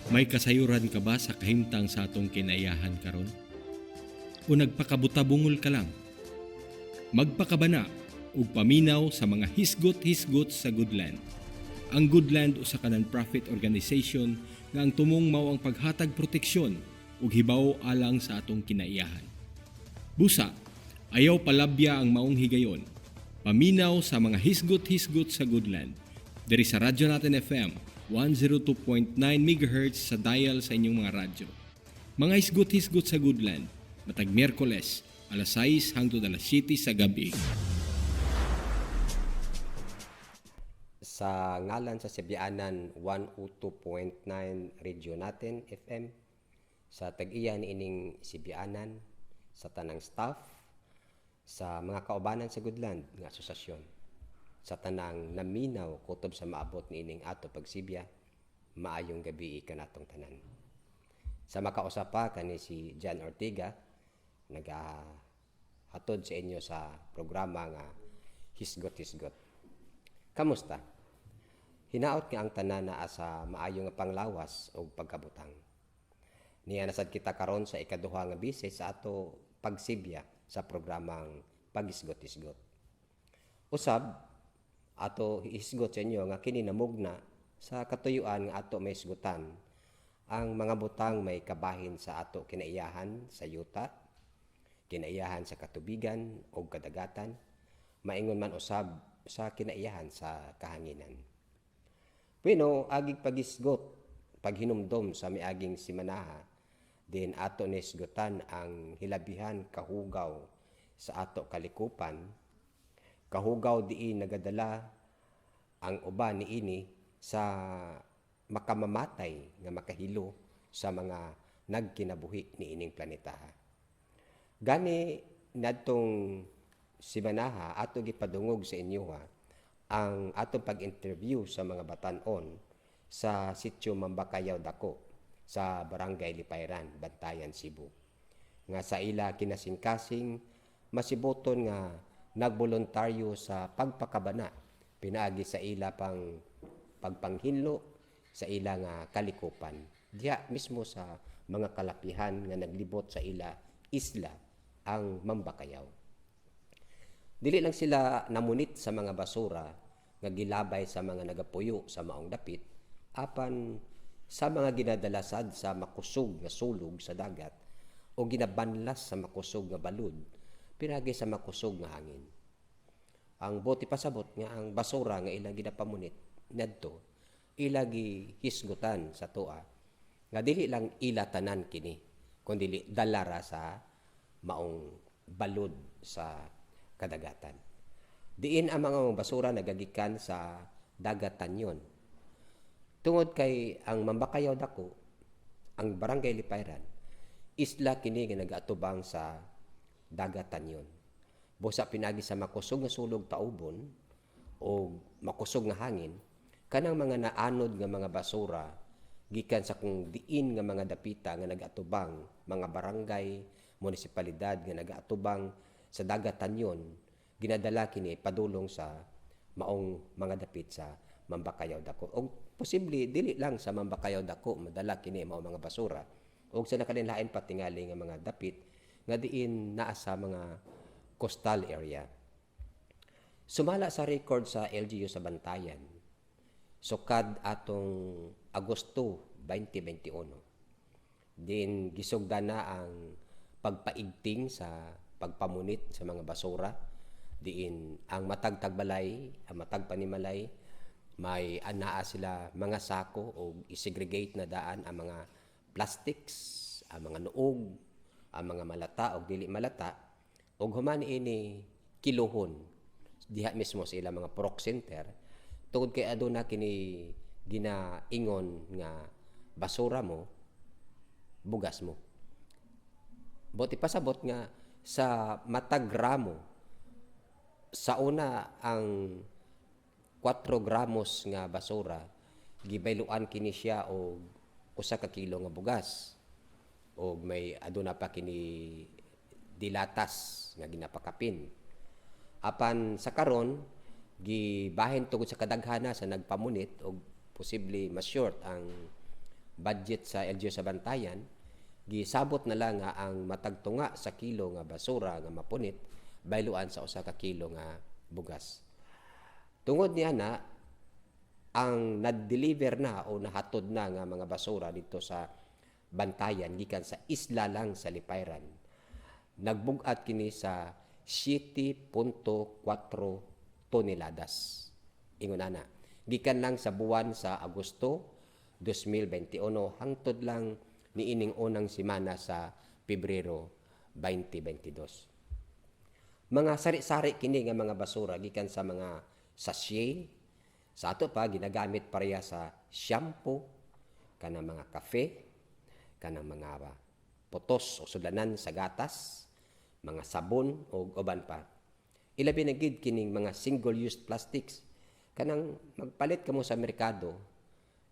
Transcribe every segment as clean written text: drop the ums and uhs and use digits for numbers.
May kasayuran ka ba sa kahimtang sa atong kinaiyahan karon? O nagpakabutabungol ka lang? Magpakabana ug paminaw sa mga hisgot-hisgot sa Goodland. Ang Goodland usa ka non-profit organization nga ang tumong mao ang paghatag proteksyon ug hibaw alang sa atong kinaiyahan. Busa, ayaw palabya ang maong higayon. Paminaw sa mga hisgot-hisgot sa Goodland. Diri sa Radyo Natin FM 102.9 MHz sa dial sa inyong mga radyo. Mga hisgot-hisgot sa Goodland, matag Miyerkules, alas 6 hangtod alas 7 sa gabi. Sa ngalan sa Sibianan 102.9 Radio Natin FM, sa tag-iya niining Sibianan, sa tanang staff, sa mga kaubanan sa Goodland nga asosasyon, sa tanang naminaw kutob sa maabot niining ato pagsibya, maayong gabi kanatong tanan. Sa makausap pa kani si John Ortega, nagahatod sa inyo sa programa nga Hisgot-Hisgot. Kamusta? Hinaot nga ang tanan naa sa maayo nga panglawas o pagkabutang. Niya nasad kita karon sa ikaduha nga bises sa ato pagsibya sa programang Paghisgot-Hisgot. Usab ato hisgot sa inyo nga kini namugna sa katuyuan nga ato mahisgutan ang mga butang may kabahin sa ato kinaiyahan sa yuta, kinaiyahan sa katubigan o kadagatan, maingon man usab sa kinaiyahan sa kahanginan. Bueno, agig pagisgot, paghinumdom sa miaging simanaha, din ato nisgutan ang hilabihan kahugaw sa ato kalikupan, kahugaw diin nagadala ang uban niini sa makamamatay nga makahilo sa mga nagkinabuhi niining planeta. Gani nadtong simanaha ato gipadungog sa inyo ha, ang atong pag-interview sa mga batan-on sa sitio Mambakayaw Dako sa Barangay Lipayran, Bantayan, Cebu. Nga sa ila kinasingkasing masiboton nga nagboluntaryo sa pagpakabana pinaagi sa ila pang pagpanghinlo sa ila nga kalikupan diha mismo sa mga kalapihan nga naglibot sa ila isla ang Mambakayaw. Dili lang sila namunit sa mga basura nga gilabay sa mga nagapuyo sa maong dapit, apan sa mga ginadalasad sa makusog nga sulog sa dagat o ginabanlas sa makusog nga balud pinaagi sa makusog nga hangin. Ang buot ipasabot nga ang basura nga ilang ginapamunit nadto ila gihisgutan sa tua nga dili lang ila tanan kini kundi dala ra sa maong balud sa kadagatan. Diin ang mga basura nagagikan sa dagatan yon. Tungod kay ang Mambakayaw Dako, ang Barangay Lipayran, isla kini nga nagaatubang sa dagatan yon. Busa pinagi sa makusog nga sulog taubon o makusog nga hangin, kanang mga naanod nga mga basura gikan sa kung diin nga mga dapita nga nagaatubang, mga barangay, munisipalidad nga nagaatubang sa dagatan yon, ginadala kini padulong sa maong mga dapit sa Mambakayaw Dako. Og posible dili lang sa Mambakayaw Dako madala kini mao mga basura, og sa nakalinlain patingali nga mga dapit nga diin naa sa mga coastal area. Sumala sa record sa LGU sa Bantayan, sukad atong Agosto 2021, din gisugdan na ang pagpaigting sa pagpamunit sa mga basura. Diin ang matag tagbalay, ang matag panimalay, may anaa sila mga sako o isegregate na daan ang mga plastics, ang mga nuog, ang mga malata o dili malata, og human ini kiluhon diha mismo sa ilang mga prok center, tungod kay aduna kini ginaingon nga basura mo, bugas mo. Buot ipasabot nga sa matag gramo, sa una ang 4 gramos nga basura gibayluan kini siya og usa ka kilo nga bugas, og may aduna pa kini dilatas nga ginapakapin. Apan sa karon gibahin tungod sa kadaghana sa nagpamunit og posible mas short ang budget sa LGU sa Bantayan, gisabot na lang nga ang matag tunga sa kilo nga basura nga mapunit bayluan sa 1 ka kilo nga bugas. Tungod niya na ang na-deliver na o nahatod na nga mga basura dito sa Bantayan gikan sa isla lang sa Lipayran, nagbug-at kini sa 7.4 toneladas. Ingon ana. Gikan lang sa buwan sa Agosto 2021 hangtod lang niining unang semana sa Pebrero 2022. Mga sari-sari kini nga mga basura gikan sa mga sachet, sa ato pa ginagamit pareha sa shampoo, kanang mga kafe, kanang mga putos o sudlanan sa gatas, mga sabon o uban pa. Ilabi na gid kining mga single-use plastics. Kanang magpalit kamo sa merkado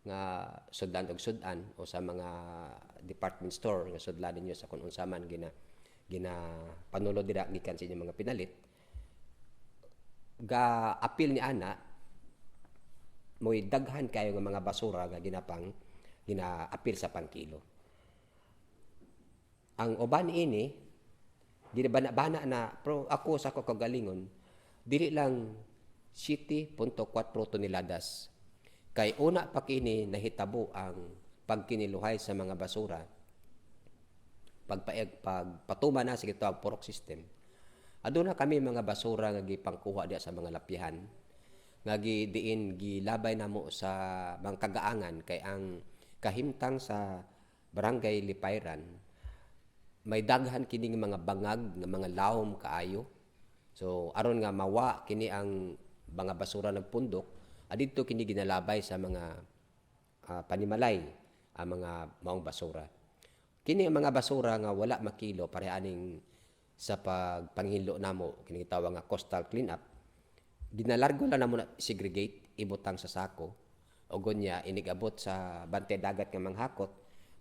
nga sudlan og sudan o sa mga department store nga sudlan ninyo sa kung unsa man gina gina panulod dira gikan sa inyong mga pinalit, ga apil ni ana mo'y daghan kayo nga mga basura nga ginapang ginaapil sa pangkilo. Ang uban ini ginabana-bana na, pero ako sa ako kagalingon dili lang 7.4 toneladas kay una pa kini nahitabo ang pagkiniluhay sa mga basura, pagpaeg pagpatuma na sa gitawag purok system. Aduna kami mga basura nga gipangkuha diya sa mga lapyahan nga gi diin gilabay namo sa mga kagaangan, kay ang kahimtang sa Barangay Lipayran may daghan kini nga mga bangag nga mga lawom kaayo. So aron nga mawa kini ang mga basura nagpundok, adidto kini ginalabay sa mga panimalay ang mga maong basura. Kini ang mga basura nga wala makilo pareha aning sa pagpanghinlo namo, kini gitawag nga coastal clean up, ginalargo lang namo na segregate, ibutang sa sako ug unya inigabot sa bantay dagat nga manghakot,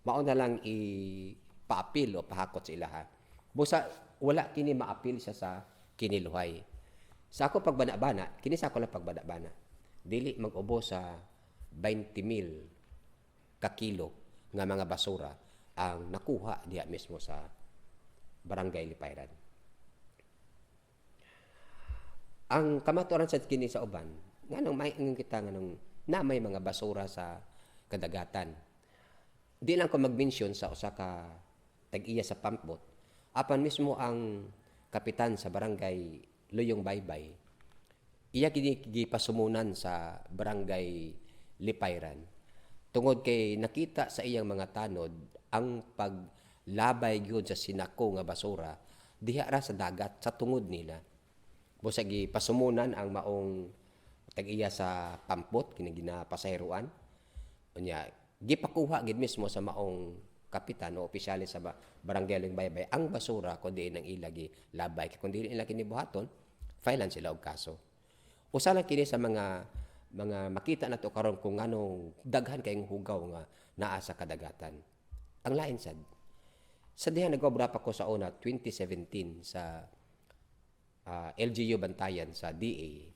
mao na lang ipaapil o pahakot sa ilaha. Busa wala kini maapil siya sa kiniluhay. Sa ako pagbana-bana, kini sa ako lang pagbana-bana, dili mag-ubo sa 20,000 ka kilo nga mga basura ang nakuha diha mismo sa Barangay Lipayran. Ang kamatuoran sa kini sa uban, nganong may ingon kita nganong na may mga basura sa kadagatan. Di lang ko mag-mention sa usa ka tag-iya sa pumpboat, apan mismo ang kapitan sa Barangay Luyong Baybay, iya kini gipasumunan sa Barangay Lipayran tungod kay nakita sa iyang mga tanod ang paglabay gyud sa sinako nga basura diha ra sa dagat sa tungod nila. Busa gipasumunan ang maong tag-iya sa pumpboat kini ginapasahiruan. Unya gipakuha gid mismo sa maong kapitan o opisyales sa Barangay Luyong Baybay ang basura kun diin ang ila gilabay. Kay kun dili nila kini buhaton, filean sila og kaso. Usa lang kini sa mga makita nato karon kung nganong daghan kayong hugaw nga naa sa kadagatan. Ang lain sad, sa diha nag-obra pa ko sa una 2017 sa LGU Bantayan sa DA,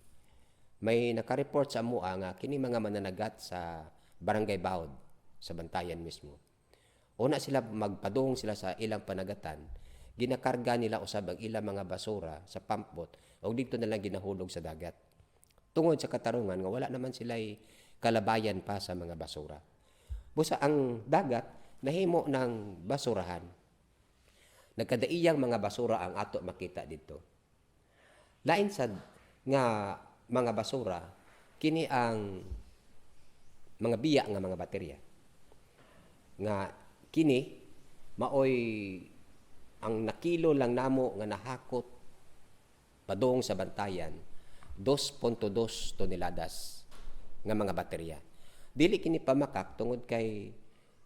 may naka-report sa amoa nga kini mga mananagat sa Barangay Baud sa Bantayan mismo. Una sila magpadung sila sa ilang panagatan, ginakarga nila usab ang ilang mga basura sa pumpboat ug didto na lang ginahulog sa dagat. Tungod sa katarungan nga wala naman sila'y kalabayan pa sa mga basura. Busa ang dagat nahimo ng basurahan. Nagkadaiyang mga basura ang ato makita dito. Lain sad nga mga basura, kini ang mga biya nga mga baterya. Nga kini maoy ang nakilo lang namo nga nahakot padung sa Bantayan, 2.2 toneladas nga mga baterya. Dili kini pamakak tungod kay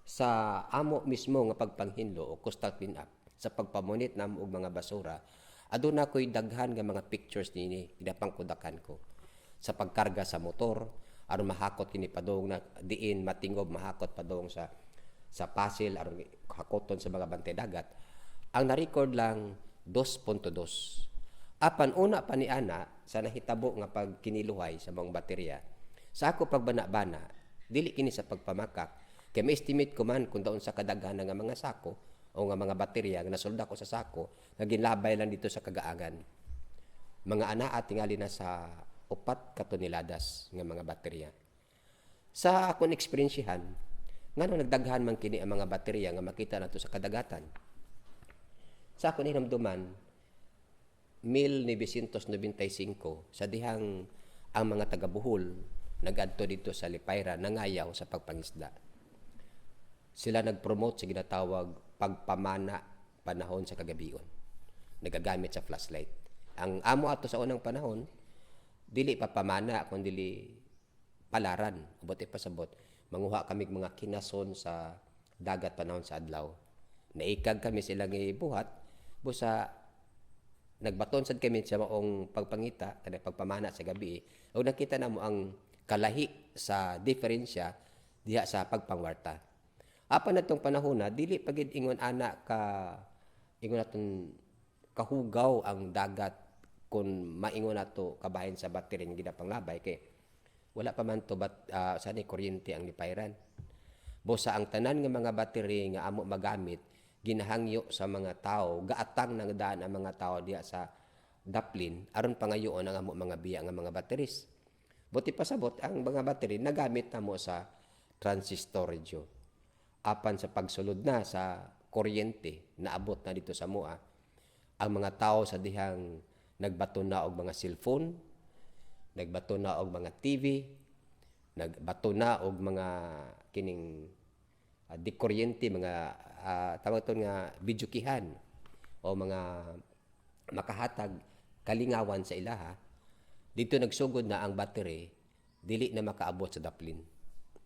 sa amo mismo nga pagpanghinlo o coastal clean up, sa pagpamunit namo og mga basura, aduna ko'y daghan nga mga pictures nini ginapangkudakan ko sa pagkarga sa motor aron mahakot kini padung na diin matingob, mahakot padung sa Pasil aron hakoton sa mga bantay dagat. Ang na-record lang 2.2. Apan una pa ni ana sa nahitabo nga pagkiniluhay sa mga baterya, sa ako pagbana-bana, dili kini sa pagpamakak. Kay ma-estimate ko man kung daon sa kadaghan nga mga sako o nga mga baterya nga nasulda ko sa sako nga ginlabay lang dito sa kagaagan. Mga anaa tingali na sa 4 ka toneladas nga mga baterya. Sa akong eksperyensyahan, ngano nagdaghan man kini ang mga baterya nga makita nato sa kadagatan? Sa akong hinumduman, 1995, sa dihang ang mga taga-Bohol nagadto dito sa Lipayran, nangayaw sa pagpangisda. Sila nag-promote sa ginatawag pagpamana panahon sa kagabion. Nagagamit sa flashlight. Ang amo ato sa unang panahon, dili pa pamana kun dili palaran. Ubot ipasabot, manguha kami mga kinason sa dagat panahon sa adlaw. Naikag kami silang ibuhat, busa nagbaton sad kami sa maong pagpangita kanang pagpamana sa gabi ug nakita namo ang kalahi sa diferensya diha sa pagpangwarta. Apan atong panahon na dili pa gid ingon ana ka ingon aton kahugaw ang dagat kung maingon nato kabahin sa battery nga ginapanglabay, kay wala pa man to bat sa ni kuryente ang Lipayran. Busa ang tanan nga mga battery nga amo magamit ginahangyo sa mga tao, gaatang nang daan ang mga tao diha sa daplin aron pangayoon ang amo mga biya nga mga batteries. Buti pasabot, ang mga battery nagamit namo sa transistor radio. Apan sa pagsulod na sa kuryente, naabot na dito sa mua, ang mga tao sa dihang nagbato na og mga cellphone, nagbato na og mga TV, nagbato na og mga kining di kuryente, mga tawag to nga videokihan o mga makahatag kalingawan sa ilaha. Dito nagsugod na ang battery dili na makaabot sa daplin.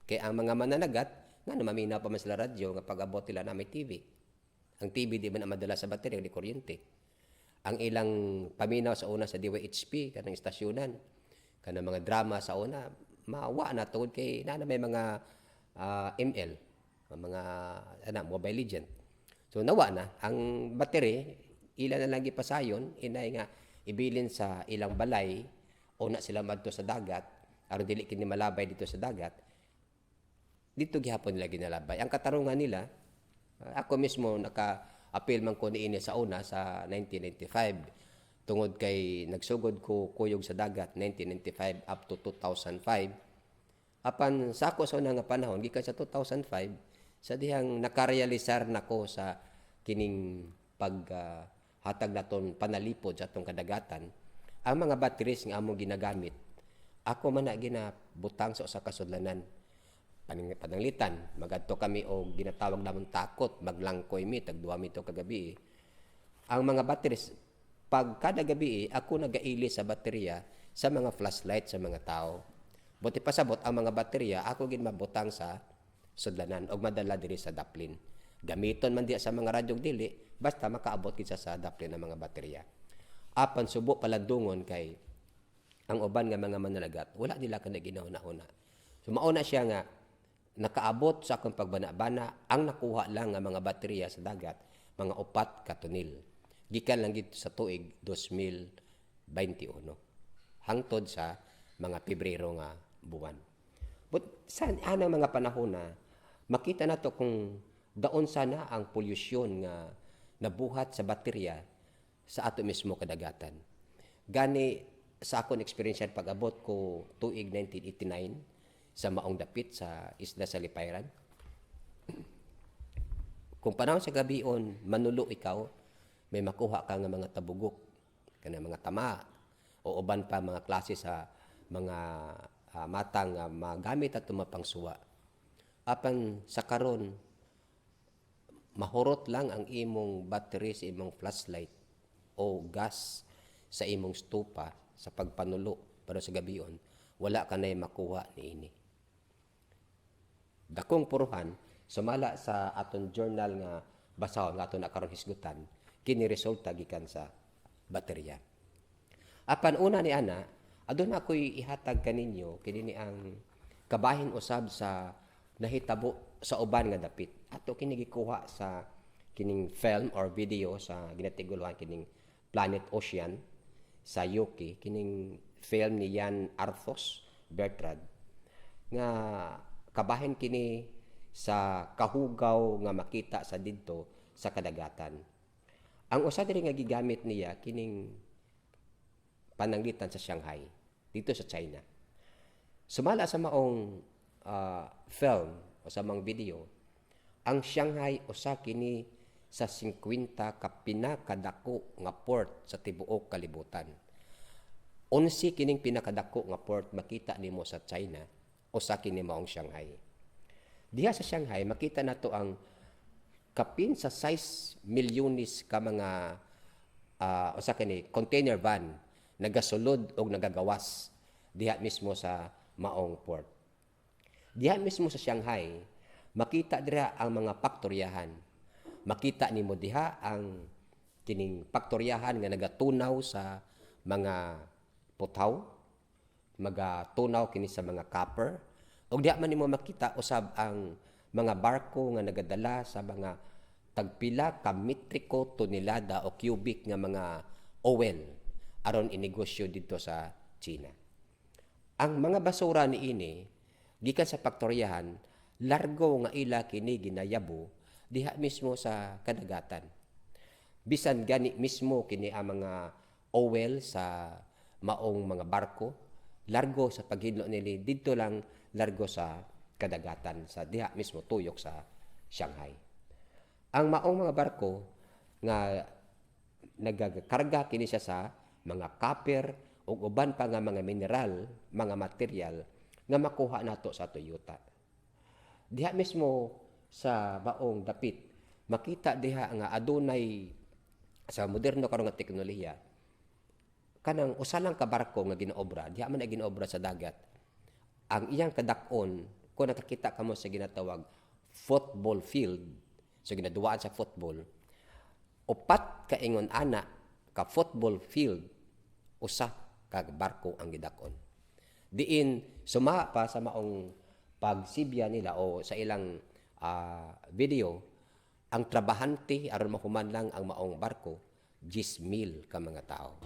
Kay ang mga mananagat nga maminaw pa man sila radyo nga pag-abot nila na may TV. Ang TV di man na madala sa battery, di kuryente. Ang ilang paminaw sa una sa DYHP kanang istasyonan, kanang mga drama sa una maawa na tungod kay na may mga ML, mga ana Mobile Legend. So nawa na ang battery, ila na lang gipasayon inay nga ibilin sa ilang balay o na sila madto sa dagat aron dili kini malabay dito sa dagat. Dito gihapon nila ginalabay. Ang katarungan nila, ako mismo naka-appeal man ko niini sa una sa 1995 tungod kay nagsugod ko kuyog sa dagat 1995 up to 2005. Apan sa ako sa una nga panahon gikan sa 2005, sa dihang nakarealisar nako sa kining pag hatag naton panalipod sa atong kadagatan, ang mga batteries nga among ginagamit, ako man na ginabutang sa usa ka sudlanan. Pananglitan magadto kami og ginatawag namon takot, maglangkoy mi tag duha mi to kagabi. Ang mga batteries, pag kada gabi ako nagaili sa baterya sa mga flashlight sa mga tao. Buti pasabot, ang mga baterya ako gid mabutang sa sudlanan og madala diri sa daplin. Gamiton man diya sa mga radyo, dili basta makaabot gid sa daplin ang mga baterya. Apan subo palandungon kay ang uban nga mga manalagat wala nila kanay ginahuna-huna. So mauna siya nga nakaabot sa akong pagbana-bana, ang nakuha lang nga mga baterya sa dagat mga 4 ka tonil. Gikan lang gito sa tuig 2021 hangtod sa mga Pebrero nga buwan. But sa anang mga panahon na makita nato kung daon sana ang polusyon nga nabuhat sa baterya sa ato mismo kadagatan. Gani sa akong experience pag-abot ko tuig 1989 sa maong dapit sa isla sa Lipayran. Kung panahon sa gabion, manulo ikaw, may makuha ka nga mga tabugok, kana mga tama, o uban pa mga klase sa mga matang nga magamit at tumapangsuwa. Apan sa karon, mahurot lang ang imong battery sa imong flashlight o gas sa imong stupa sa pagpanulo pero sa gabion, wala ka na makuha niini. Dakong puruhan sumala sa aton journal nga basahon nga aton na karon hisgutan, kini resulta gikan sa baterya. Apan una ni ana, aduna ko'y ihatag kaninyo kini ni ang kabahin usab sa nahitabo sa uban nga dapit. Ato kini gikuha sa kining film or video sa ginatiguluhan kining Planet Ocean sa UK, kining film ni Yann Arthus Bertrand nga kabahin kini sa kahugaw nga makita sa didto sa kadagatan. Ang usa diri nga gigamit niya kining pananglitan sa Shanghai dito sa China. Sumala sa maong film o sa maong video, ang Shanghai usa kini sa 50 ka pinakadako nga port sa tibuok kalibutan. 11 kining pinakadako nga port makita nimo sa China, usa kini maong Shanghai. Diha sa Shanghai makita nato ang kapin sa 6 milyones ka mga usa kini container van nagasulod og nagagawas diha mismo sa maong port. Diha mismo sa Shanghai makita dira ang mga paktoryahan. Makita nimo diha ang kining paktoryahan nga nagatunaw sa mga putaw, magatunaw kini sa mga copper, ug diha man nimo makita usab ang mga barko nga nagadala sa mga tagpila ka metriko, tonelada o cubic nga mga oil aron inegosyo didto sa China. Ang mga basura niini gikan sa paktoryahan, largo nga ila kini ginayabo diha mismo sa kadagatan. Bisan gani mismo kini ang mga oil sa maong mga barko, largo sa paghinlo nila didto lang largo sa kadagatan sa diha mismo tuyok sa Shanghai. Ang maong mga barko nga nagakarga kini siya sa mga copper ug uban pa nga mga mineral, mga material nga makuha nato sa Toyota. Diha mismo sa maong dapit, makita diha nga adunay sa moderno karon nga teknolohiya, kanang usa lang ka barko nga ginaobra, diha man ay ginaobra sa dagat. Ang iyang kadak-on, kung nakakita kamo sa ginatawag football field, so ginaduwaan sa football, 4 ka ingon ana ka football field, usa ka barko ang gidak-on. Diin suma pa sa maong pagsibya nila o sa ilang video, ang trabahante aron mahuman lang ang maong barko, 10,000 ka mga tao.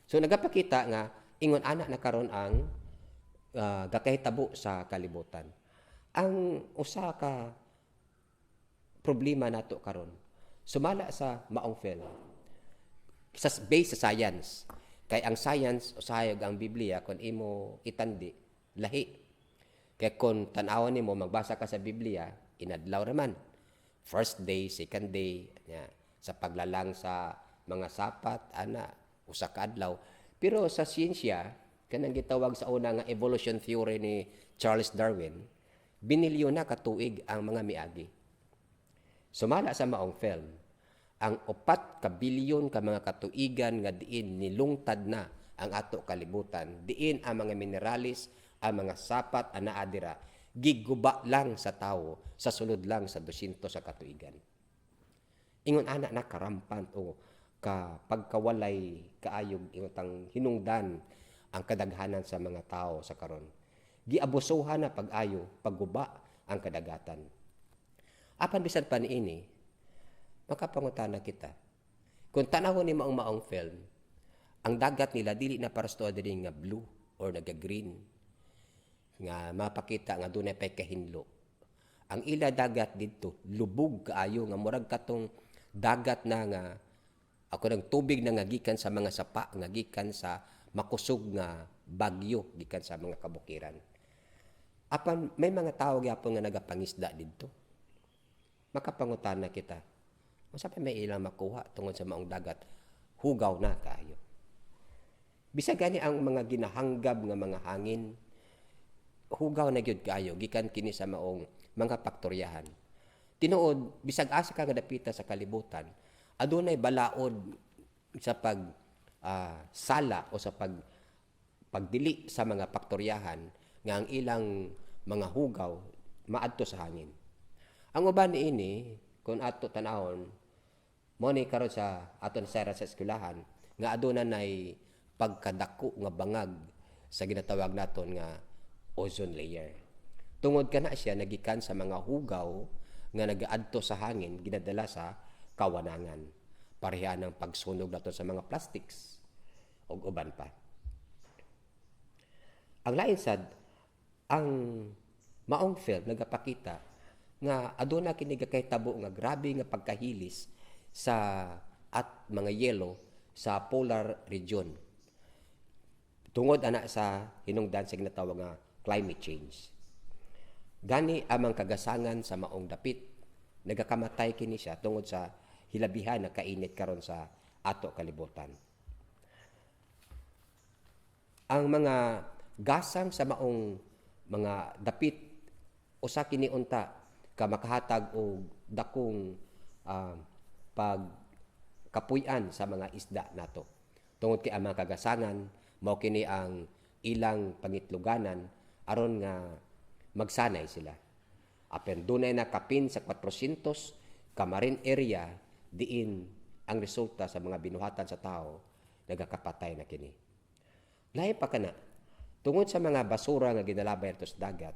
So nagapakita nga ingon ana na karon ang gakahitabo sa kalibutan. Ang usa ka problema nato karon sumala sa maong film sa base sa science, kay ang science usahay ang Biblia kon imo itandi lahi. Kay kon tan-awon nimo, magbasa ka sa Biblia, inadlaw raman, first day, second day nya, sa paglalang sa mga sapat ana usa ka adlaw. Pero sa siyensya, kanang gitawag sa una nga evolution theory ni Charles Darwin, binilyon na katuig ang mga miagi. Sumala sa maong film, ang 4 ka bilyon ka mga katuigan nga diin nilungtad na ang ato kalibutan, diin ang mga mineralis, ang mga sapat anaa dira, giguba lang sa tawo sa sulod lang sa 200 sa katuigan. Ingon ana na karampant o ka pagkawalay kaayog ingotang hinungdan ang kadaghanan sa mga tao sa karon. Giabusuhan na pag-ayo, pagguba ang kadagatan. Apan bisan pa niini, makapangutana kita. Kung tanawon nimo ang maong film, ang dagat nila dili na para sa diri nga blue or naga-green nga mapakita nga dunay pay kahinlo. Ang ila dagat didto lubog kaayo nga murag katong dagat na nga ako ng tubig na nga gikan sa mga sapa, nga gikan sa makusog nga bagyo, gikan sa mga kabukiran. Apan may mga tao gyapon nga nagapangisda didto. Makapangutana kita. Unsa pa may ilang makuha tungod sa maong dagat? Hugaw na kaayo. Bisag gani ang mga ginahanggab nga mga hangin, hugaw na gyud kaayo gikan kini sa maong mga paktoryahan. Tinuod, bisag asa ka nga dapita sa kalibutan, adunay balaod sa pag sala o sa pagdili sa mga paktoryahan nga ang ilang mga hugaw maadto sa hangin. Ang uban niini, kung ato tan-awon, mo ni karon sa aton sa eskwelahan nga aduna nay pagkadako nga bangag sa ginatawag naton nga ozone layer. Tungod kana siya nagikan sa mga hugaw nga nagaadto sa hangin, ginadala sa kawanangan. Pareha ng pagsunog naton sa mga plastics ug uban pa. Ang lain sad, ang maong film nagapakita Nga aduna kini gakahitabo nga grabe nga pagkahilis sa at mga yelo sa polar region tungod ana sa hinungdan sa ginatawag nga climate change. Gani amang kagasangan sa maong dapit nagakamatay kini siya tungod sa hilabihan na kainit karon sa ato kalibutan. Ang mga gasang sa maong mga dapit usa kini unta ka makahatag og dakong pag kapuy-an sa mga isda nato. Tungod kay ang mga kagasangan mao kini ang ilang pangitluganan aron nga magsanay sila. Apan dunay na kapin sa 400 ka marine area diin ang resulta sa mga binuhatan sa tao nagakapatay na kini. Lahi pa kana, tungod sa mga basura nga ginalabay ato sa dagat,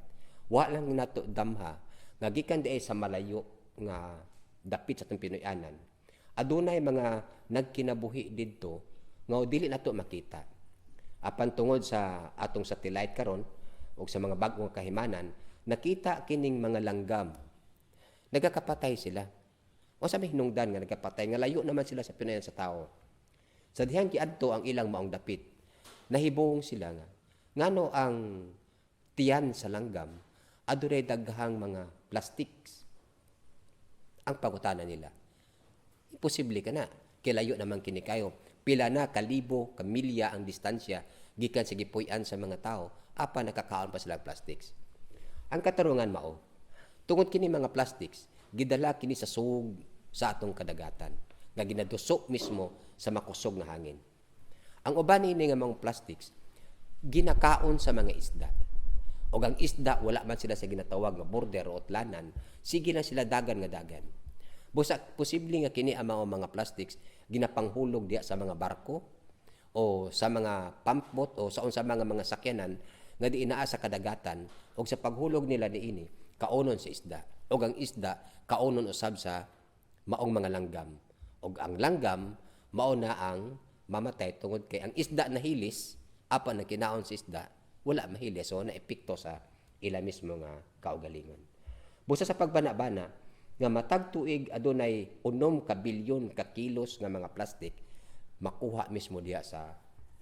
wa lang nato damha nga gikan diay sa malayo nga dapit sa atong Pinoy-anan, adunay mga nagkinabuhi didto nga dili nato makita. Apan tungod sa atong satellite karon ug sa mga bag-ong kahimanan, nakita kining mga langgam. Nagakapatay sila. O sa may hinungdan nga nagkapatay nga layo naman sila sa Pinoy sa tao. Sa dihang giadto ang ilang maong dapit, nahibong sila nga ngano ang tiyan sa langgam adunay daghang mga plastics. Ang pangutana nila, imposible ka na kay layo naman kini kayo. Pila na kalibo, kamilya ang distansya gikan sa gipuy-an sa mga tao, apan nakakaon pa sila plastics. Ang katarungan mao, tungod kini mga plastics, gidala kini sa sug sa atong kadagatan nga ginaduso mismo sa makusog nga hangin. Ang uban niini nga mga plastics ginakaon sa mga isda. Og ang isda wala man sila sa ginatawag nga border o utlanan, sige lang sila dagan nga dagan. Busa posible nga kini ang mga plastics ginapanghulog diya sa mga barko o sa mga pump boat o sa unsa mga sakyanan nga di inaa sa kadagatan, og sa paghulog nila niini kaonon sa isda, og ang isda kaonon usab sa maong mga langgam, og ang langgam mao na ang mamatay tungod kay ang isda nahilis apan ang kinaon sa isda wala mahilis, so na epekto sa ila mismo nga kaugalingon. Busa sa pagbana-bana nga matag tuig adunay 6 ka bilyon ka kilos nga mga plastic makuha mismo diha sa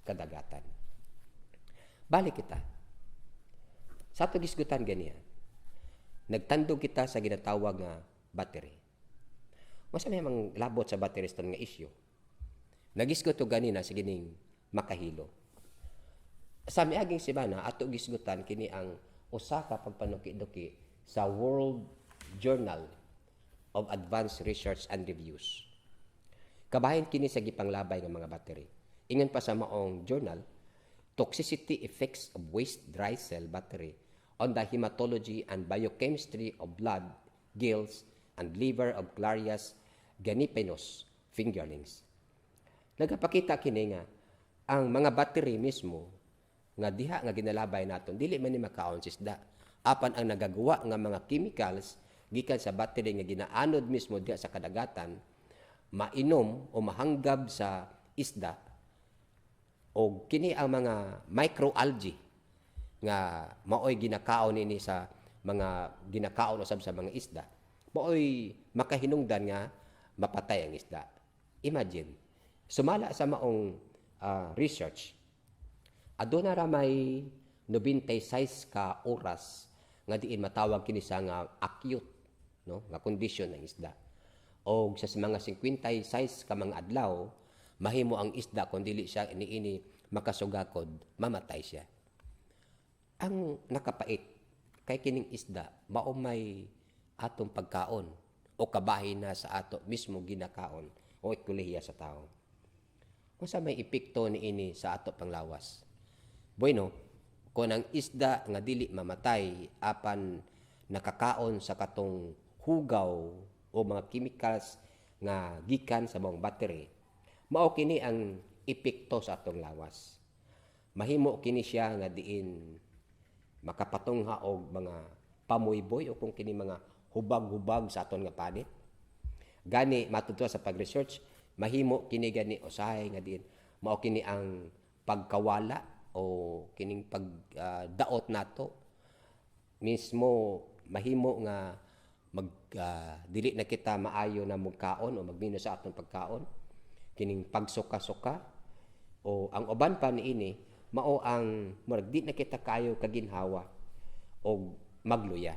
kadagatan. Balik kita. Sa ato gisgutan ganiya, nagtandog kita sa ginatawag nga battery. Masa may mang labot sa battery stone nga issue. Nagisgot og ganina sa gining makahilo. Sa miaging semana ato gisgutan kini ang usa ka pagpanuki-duki sa World Journal of Advanced Research and Reviews. Kabahin kini sa gipanglabay ng mga battery. Ingon pa sa maong journal, "Toxicity effects of waste dry cell battery on the hematology and biochemistry of blood, gills, and liver of Clarias gariepinus fingerlings." Nagapakita kini nga ang mga battery mismo nga diha nga ginalabay naton dili man ni makaon sa isda. Apan ang nagagawa nga mga chemicals gikan sa battery nga ginaanod mismo diha sa kadagatan mainom o mahanggab sa isda, o kini ang mga microalgae nga maoy ginakaon ini sa mga ginakaon usab sa mga isda, maoy makahinungdan nga mapatay ang isda. Imagine, sumala sa maong research, aduna ra may 96 ka oras nga diin matawag kini sa nga acute, no, nga kondisyon ng isda. Og sa mga 56 ka mga adlaw, mahimo ang isda kung dili siya iniini makasugakod, mamatay siya. Ang nakapait kay kining isda mao may atong pagkaon o kabahin na sa ato mismo ginakaon o ekolohiya sa tao. Unsa may epekto niini sa ato panglawas? Bueno, kung ang isda nga dili mamatay apan nakakaon sa katong hugaw o mga chemicals nga gikan sa maong battery, mao kini ang epekto sa atong lawas. Mahimo kini siya nga diin makapatungha og mga pamuyboy o kung kini mga hubag-hubag sa aton nga panit. Gani matud sa pag-research, mahimo kini gani usahay nga diin mao kini ang pagkawala o kining pagdaot nato mismo, mahimo nga Mag dili na kita maayo na magkaon o magmino sa atong pagkaon, kining pagsuka-suka, o ang uban pa niini mao ang murag di na kita kaayo kaginhawa og magluya.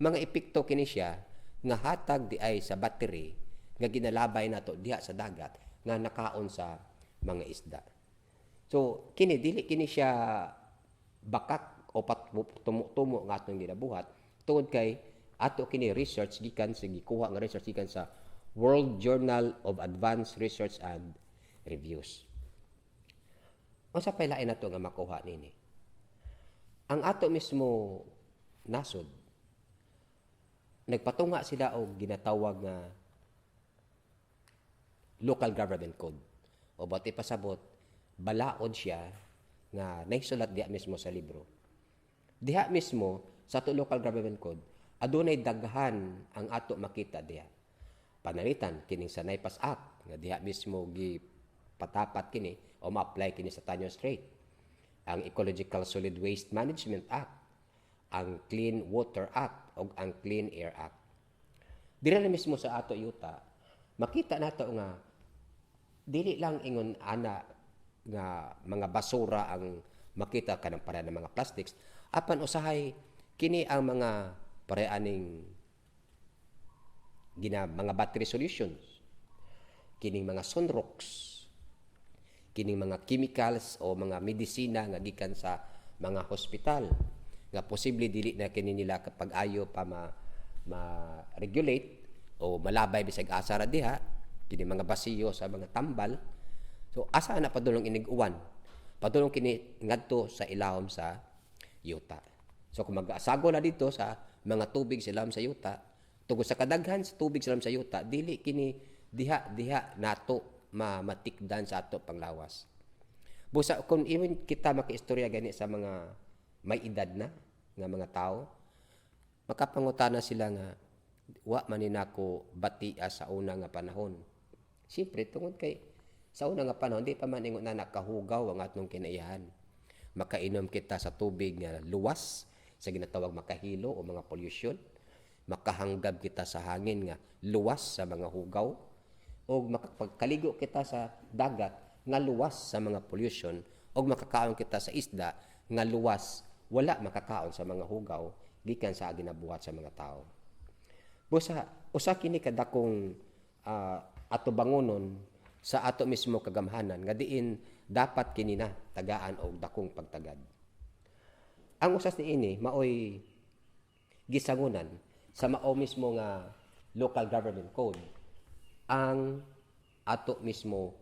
Mga epekto kini siya nga hatag di ay sa battery nga ginalabay nato diha sa dagat nga nakaon sa mga isda. So kini dili kini siya bakak o tumo-tumo nga atong ginabuhat tungod kay ato kini research gikan sa gikuha nga research gikan sa World Journal of Advanced Research and Reviews. Unsa pay lain nato nga makuha nini? Ang ato mismo nasod, nagpatunga sila og ginatawag nga Local Government Code. O bati pasabot, balaod siya nga naisulat diha mismo sa libro. Diha mismo sa ato Local Government Code, adunay daghan ang ato makita diha. Panalitan kining sa NIPAS Act nga diha mismo gipatapat kini o ma-apply kini sa Taño Strait. Ang Ecological Solid Waste Management Act, ang Clean Water Act ug ang Clean Air Act. Dira na mismo sa ato yuta, makita nato nga dili lang ingon ana nga mga basura ang makita kanang para ng mga plastics, apan usahay kini ang mga pare aning gina mga battery solutions, kining mga sunrocks, kining mga chemicals o mga medisina nga gikan sa mga hospital nga posible dili na kini nila kapag ayo pa ma-regulate o malabay bisag asa ra diha, kini mga basiyo sa mga tambal. So asa na padulong inig-uwan? Padulong kini ngadto sa ilawom sa yuta. So kung mag-asago na dito sa mga tubig sa ilawom sa yuta, tungod sa kadaghan sa tubig sa ilawom sa yuta, dili kini diha diha nato matikdan sa ato panglawas. Busa kung even kita makaistorya gani sa mga may edad na nga mga tao, makapangutana sila nga wa man ni nako batia sa una nga panahon. Siyempre tungod kay sa una nga panahon di pa man ingon na nakahugaw ang atong kinaiyahan. Makainom kita sa tubig nga luwas sa ginatawag makahilo o mga pollution. Makahanggab kita sa hangin nga luwas sa mga hugaw, o makapagkaligo kita sa dagat nga luwas sa mga pollution, o makakaon kita sa isda nga luwas, wala makakaon sa mga hugaw gikan sa ginabuhat sa mga tao. Busa usa kini kadakong ato bangonon sa ato mismo kagamhanan nga diin dapat kini na tagaan og dakong pagtagad. Ang usas niini maoy gisangunan sa mao mismo nga Local Government Code: ang ato mismo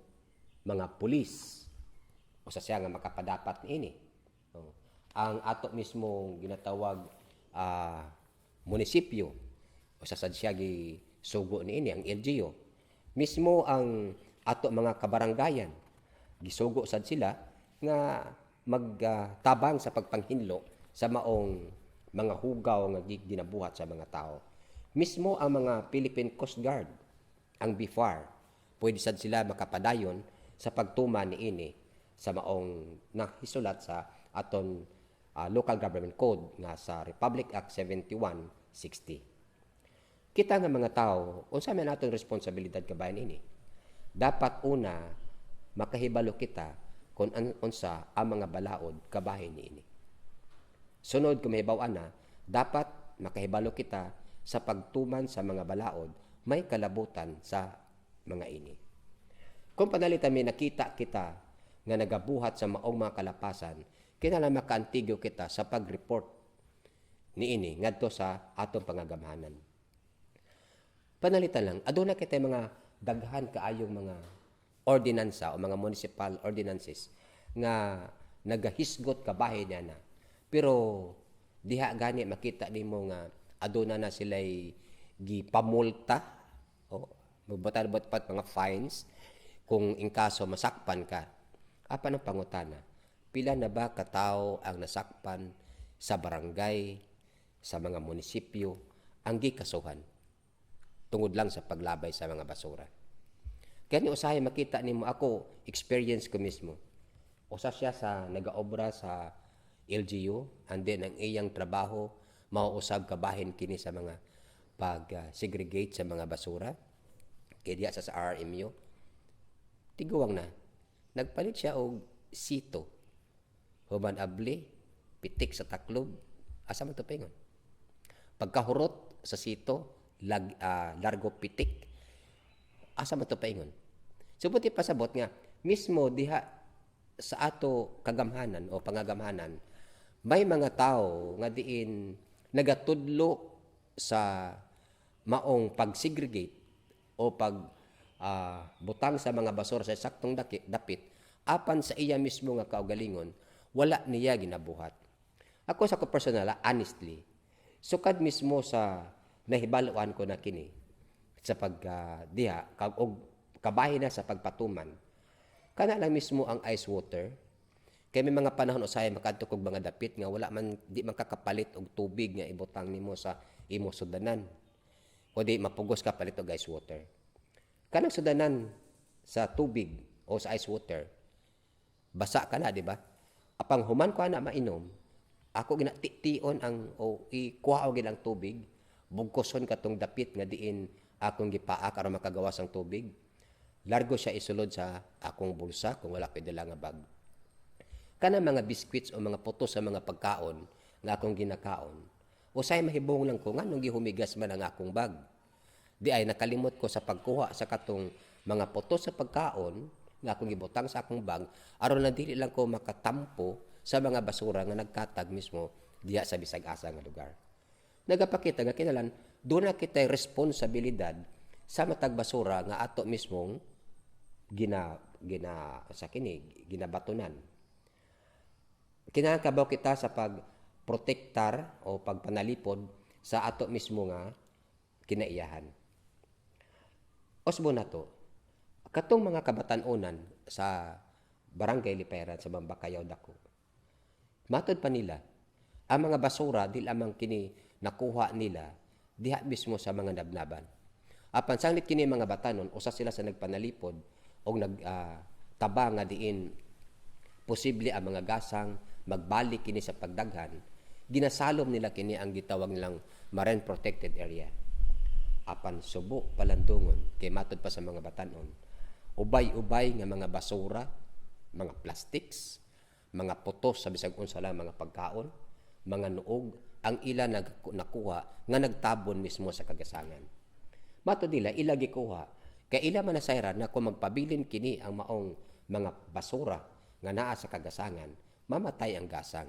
mga pulis, usa siya nga makapadapat niini. Oh. Ang ato mismo ginatawag munisipyo, usa sad siya gisugo niini, ang LGU. Mismo ang ato mga kabaranggayan, gisugo sad sila nga magtabang sa pagpanghinlo sa maong mga hugaw nga ginabuhat sa mga tao. Mismo ang mga Philippine Coast Guard, ang BFAR, pwede sad sila makapadayon sa pagtuman niini sa maong nahisulat sa aton Local Government Code nga sa Republic Act 7160. Kita nga mga tao, unsa man atong responsibilidad kabahin ini? Dapat una makahibalo kita kung unsa ang mga balaod kabahin niini. Sunod, kung mahibaw na, dapat makahibalo kita sa pagtuman sa mga balaod may kalabutan sa mga ini. Kung panalitan may nakita kita nga nagabuhat sa maong mga kalapasan, kinahanglan makaantigo kita sa pag-report niini ngadto sa atong pangagamhanan. Panalitan lang, aduna kita mga daghan kaayong mga ordinansa o mga municipal ordinances nga nagahisgot kabahin niya na. Pero diha gani makita nimo nga aduna na sila'y gipamulta o magbatad pat mga fines kung in kaso masakpan ka. Apan ang pangutana, pila na ba katao ang nasakpan sa barangay, sa mga munisipyo, ang gikasuhan tungod lang sa paglabay sa mga basura? Kaya ni usahay makita nimo, ako experience ko mismo. Usa siya sa nagaobra sa LGU, and then ang iyang trabaho mauusab kabahin kini sa mga pag segregate sa mga basura kay diha sa RMU tiguang na nagpalit siya og sito, human abli pitik sa taklob, asa man to paingon? Pagkahurot sa sito, largo pitik, asa man to paingon? So buti pasabot nga mismo diha sa ato kagamhanan o pangagamhanan, may mga tao nga diin nagatudlo sa maong pag-segregate o pag butang sa mga basura sa saktong dapit, apan sa iya mismo nga kaugalingon wala niya ginabuhat. Ako sa ko personal, honestly, sukad mismo sa nahibaluan ko na kini sa pag diha og kabahin na sa pagpatuman, kana lang mismo ang ice water, kay may mga panahon usahay makadto kog mga dapit nga wala man, di man kakapalit og tubig nga ibutang nimo sa imo sudanan o di mapugos ka palit og ice water. Kanang sudanan sa tubig o sa ice water, basa ka na, di ba? Apang human ko ana mainom, ako ginati-tion ang o ikuha og ang tubig, bugkoson katong dapit nga diin akong gipaa aron makagawas ang tubig. Largo siya isulod sa akong bulsa kung wala ko'y dala nga bag. Kana mga biscuits o mga putos sa mga pagkaon nga akong ginakaon, usay mahibong lang ko nganong gihumigas man ang akong bag. Di ay nakalimot ko sa pagkuha sa katong mga putos sa pagkaon nga akong gibutang sa akong bag aron na dili lang ko makatampo sa mga basura nga nagkatag mismo diha sa bisag asa nga lugar. Nagapakita nga kinalan doon na kita'y responsibilidad sa matag basura nga ato mismong gina gina sa kini ginabatonan. Kinahanglan kabaw kita sa pagprotektar o pagpanalipod sa ato mismo nga kinaiyahan. Usbo na to, katong mga kabatan-onan sa Barangay Lipayaran sa Mambacayao Dako. Matod pa nila, ang mga basura di lamang kini nakuha nila diha mismo sa mga nabnaban. Apan sanglit kini mga batanon, usa sila sa nagpanalipod o nag taba nga diin posible ang mga gasang magbalik kini sa pagdaghan, ginasalom nila kini ang gitawag nilang marine protected area. Apan subo palandungon kay matod pa sa mga batanon, ubay-ubay nga mga basura, mga plastics, mga putos sa bisag unsa lang mga pagkaon, mga nuog ang ila nakuha nga nagtabon mismo sa kagasangan. Matod nila, ila gikuha kay ila man nasayran na kung magpabilin kini ang maong mga basura nga naa sa kagasangan, mamatay ang gasang.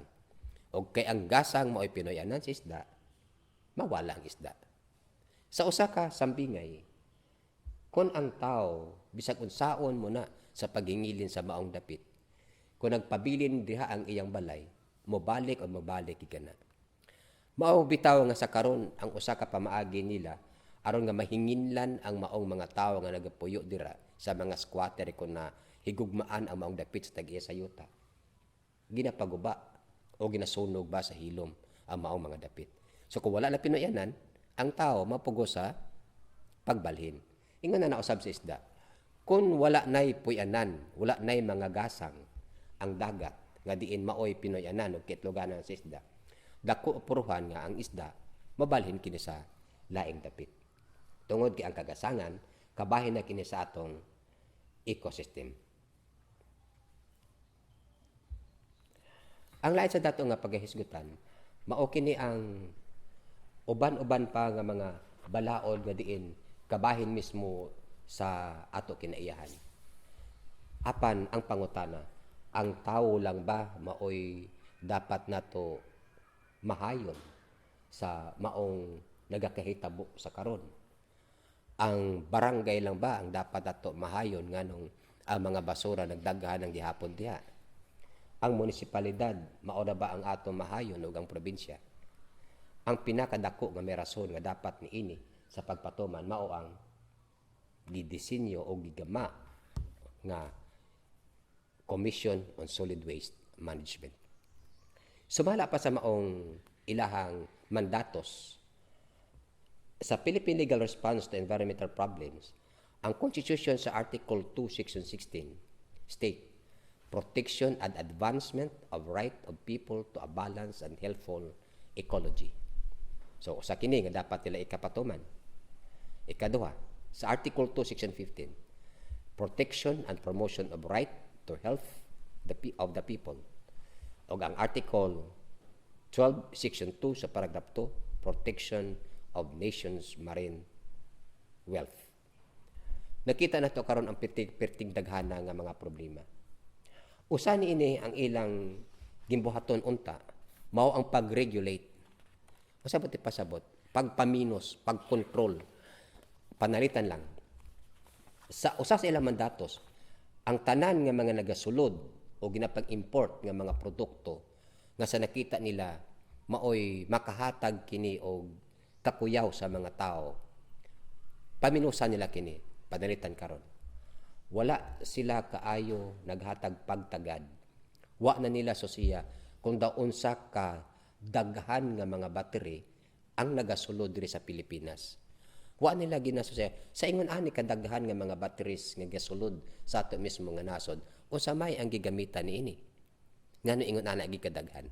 Og kay ang gasang mao'y pinuy-anan sa isda, mawala ang isda. Sa usa ka sambingay, kung ang tao bisag unsaon mo na sa paghingilin sa maong dapit, kung nagpabilin diha ang iyang balay, mobalik o mobalik gana. Mao bitaw nga sa karon ang usa ka pamaagi nila aron nga mahinginlan ang maong mga tawo nga nagapuyo dira sa mga squatter kon na higugmaan ang maong dapit sa tag-iya sa yuta, ginapaguba o ginasunog ba sa hilom ang maong mga dapit. So kung wala na pinuyanan, ang tao mapugo sa pagbalhin. Ingon na nausab sa isda. Kung wala na'y puyanan, wala na'y mga gasang ang dagat nga diin maoy pinuyanan o kitloganan sa isda, dako puruhan nga ang isda mabalhin kini sa laing dapit. Tungod kay ang kagasangan, kabahin na kini sa atong ecosystem. Ang lain sa dato nga paghahisgutan, mao kini ang uban-uban pa nga mga balaod nga diin kabahin mismo sa ato kinaiyahan. Apan ang pangutana, ang tawo lang ba maoy dapat nato mahayon sa maong nagakahitabo sa karon? Ang barangay lang ba ang dapat nato mahayon nganong ang mga basura nagdaghan ang gihapon diha? Ang munisipalidad mao na ba ang atong mahayon ug ang probinsya? Ang pinakadako nga may rason nga dapat niini sa pagpatuman mao ang gidisenyo o gigama nga Commission on Solid Waste Management. Sumala pa sa maong ilahang mandatos sa Philippine Legal Response to Environmental Problems, ang Constitution sa Article 2, Section 16 state, "Protection and advancement of right of people to a balanced and healthful ecology." So usa kini nga dapat nila ikapatuman. Ikaduha, sa Article 2, Section 15, protection and promotion of right to health of the people. Ug ang Article 12, Section 2 sa paragraph 2, protection of nation's marine wealth. Nakita na to karon ang perting daghana nga mga problema. Usa ni ini ang ilang gimbuhaton unta mao ang pag-regulate. Usa ba ti pasabot? Pagpaminos, pagkontrol. Panalitan lang. Sa usa sa ilang mandatos, ang tanan nga mga nagasulod o ginapag-import nga mga produkto nga sa nakita nila maoy makahatag kini og kakuyaw sa mga tao, paminusan nila kini. Panalitan karon, wala sila kaayo naghatag pagtagad. Wa na nila susiya kung daw unsa ka daghan nga mga battery ang nagasulod diri sa Pilipinas. Wa nila ginasusiya sa ingon ani kadaghan nga mga batteries nga gasulod sa ato mismo nga nasod, unsa may ang gigamitan niini, ngano ingon ana gikadaghan.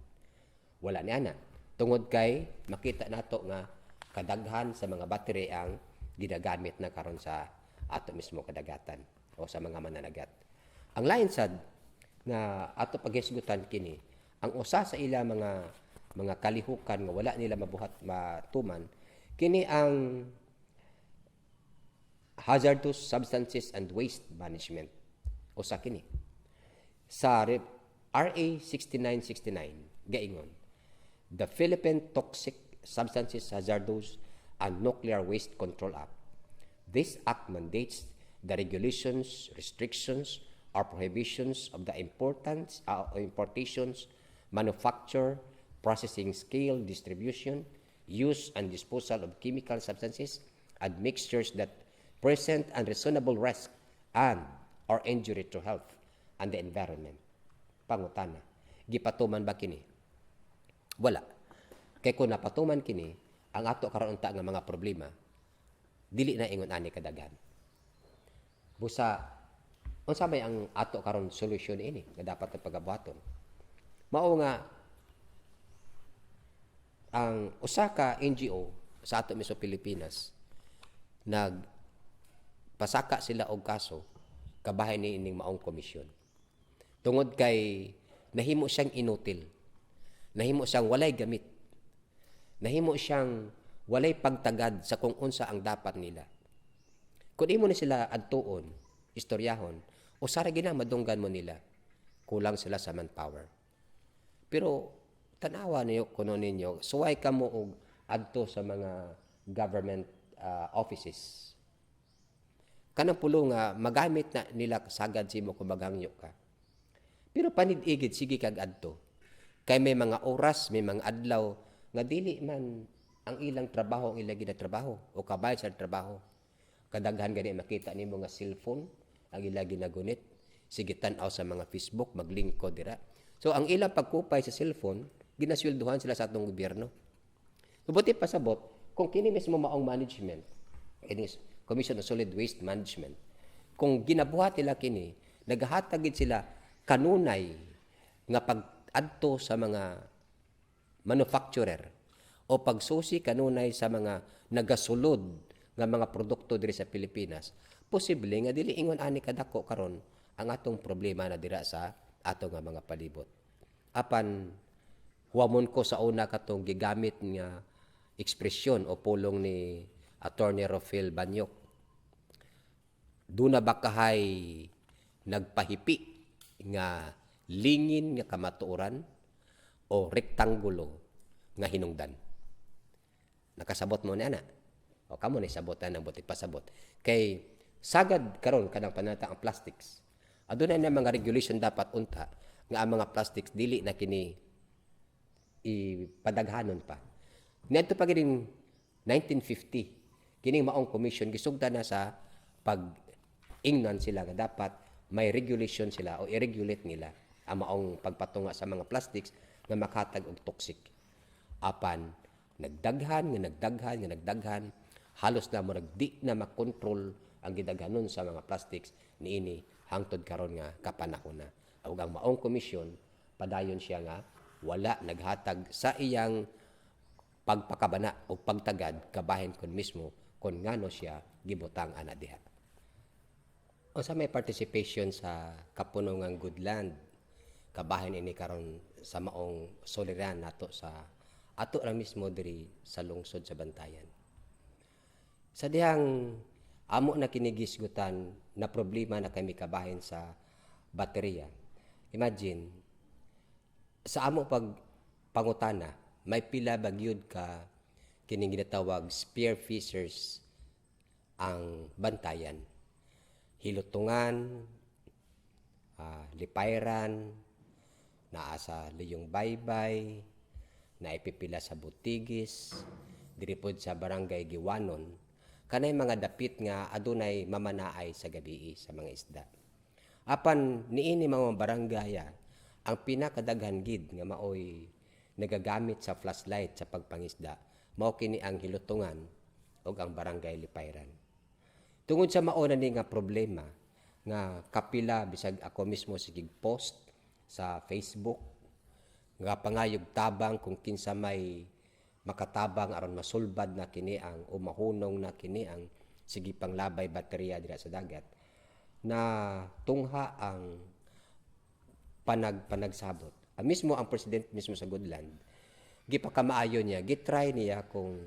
Wala ni ana, tungod kay makita nato nga kadaghan sa mga battery ang ginagamit na karon sa ato mismo kadagatan o sa mga mananagat. Ang lain sad nga ato paghisgutan kini, ang usa sa ila mga kalihukan nga wala nila mabuhat matuman kini ang Hazardous Substances and Waste Management. Usa kini sa RA 6969, gaingon, the Philippine Toxic Substances, Hazardous and Nuclear Waste Control Act. This act mandates the regulations, restrictions, or prohibitions of the importations, manufacture, processing, scale, distribution, use, and disposal of chemical substances and mixtures that present unreasonable risk and or injury to health and the environment. Pangutana, gipatuman ba kini? Wala. Kay kung napatuman kini, ang ato karon unta nga mga problema dili na ingon ani kadaghan. Busa unsa may ang ato karon solusyon ini nga dapat ang pagabuhaton? Mao nga ang usa ka NGO sa ato mismo Pilipinas, nag pasaka sila og kaso kabahin ni ining maong komisyon. Tungod kay nahimo siyang inutil. Nahimo siyang walay gamit. Nahimo siyang walay pagtagad sa kung unsa ang dapat nila. Kung imo ni sila adtuon, istoryahon, usa ra gina madunggan mo nila. Kulang sila sa manpower. Pero tanawa niyo kuno ninyo, suway kamo og adto sa mga government offices. Kanang pulo nga magamit na nila sagad simo kung maghangyo ka. Pero panid-igid sige kag adto. Kay may mga oras, may mga adlaw nga dili man ang ilang trabaho ang ilang ginatrabaho o kabay sa trabaho. Kadaghan gani makita nimo nga cellphone ang ilang ginagunit. Sige tan-aw sa mga Facebook, maglingkod dira. So ang ilang pagkupay sa cellphone, ginasweldohan sila sa atong gobyerno. Buti pasabot, kung kini mismo maong management, kini Commission on Solid Waste Management, kung ginabuhat nila kini, nagahatag gid sila kanunay nga pag-adto sa mga manufacturer o pagsusi kanunay sa mga nagasulod nga mga produkto diri sa Pilipinas, posible nga dili ingon ani kadako karon ang atong problema na dira sa ato nga mga palibot. Apan huwamon ko sa una katong gigamit nga ekspresyon o pulong ni Attorney Rofel Banyok. Duna ba kahay nagpahipi nga lingin nga kamatuoran o rektanggulo nga hinungdan? Nakasabot mo ni ana? O kamo ni sabotan ang buti pasabot. Kay sagad karon kanang panata ang plastics. Aduna na mga regulation dapat unta nga ang mga plastics dili na kini ipadaghanon pa. Niadto pa gining 1950, kining maong commission gisugdan na sa pag ingnan sila nga dapat may regulation sila o i-regulate nila ang maong pagpatunga sa mga plastics nga makatag og toxic. Apan nagdaghan nga nagdaghan nga nagdaghan, halos na murag di na makontrol ang gidaghanon sa mga plastics niini hangtod karon nga kapanahon na. Ug ang maong komisyon padayon siya nga wala naghatag sa iyang pagpakabana o pagtagad kabahin kon mismo kon ngano siya gibutang ana diha. Unsa may participation sa kapunungang Goodland kabahin ini karon sa maong soliran nato sa ato ra mismo diri sa lungsod sa Bantayan? Sa dihang amo na kini gihisgutan na problema na kami kabahin sa baterya. Imagine, sa amo pag pangutana, may pila ba gyud ka kining ginatawag spear fishers ang Bantayan. Hilutungan, Lipayran, naa sa Liyong Baybay, naipipila sa Butigis, diri pod sa Barangay Giwanon, kanay mga dapit nga adunay mamanaay sa gabii sa mga isda. Apan niini mga barangaya, ang pinakadaghan gid nga maoy nagagamit sa flashlight sa pagpangisda, mao kini ang Hilutungan ug ang Barangay Lipayran. Tungod sa mao na ni nga problema nga kapila, bisag ako mismo sige post sa Facebook nga pangayog tabang kung kinsa may makatabang aron masulbad na kini ang o mahunong na kini ang sige panglabay baterya dira sa dagat, na tungha ang panagsabot. Ah, mismo ang president mismo sa Goodland, gipakamaayo niya, gitry niya kung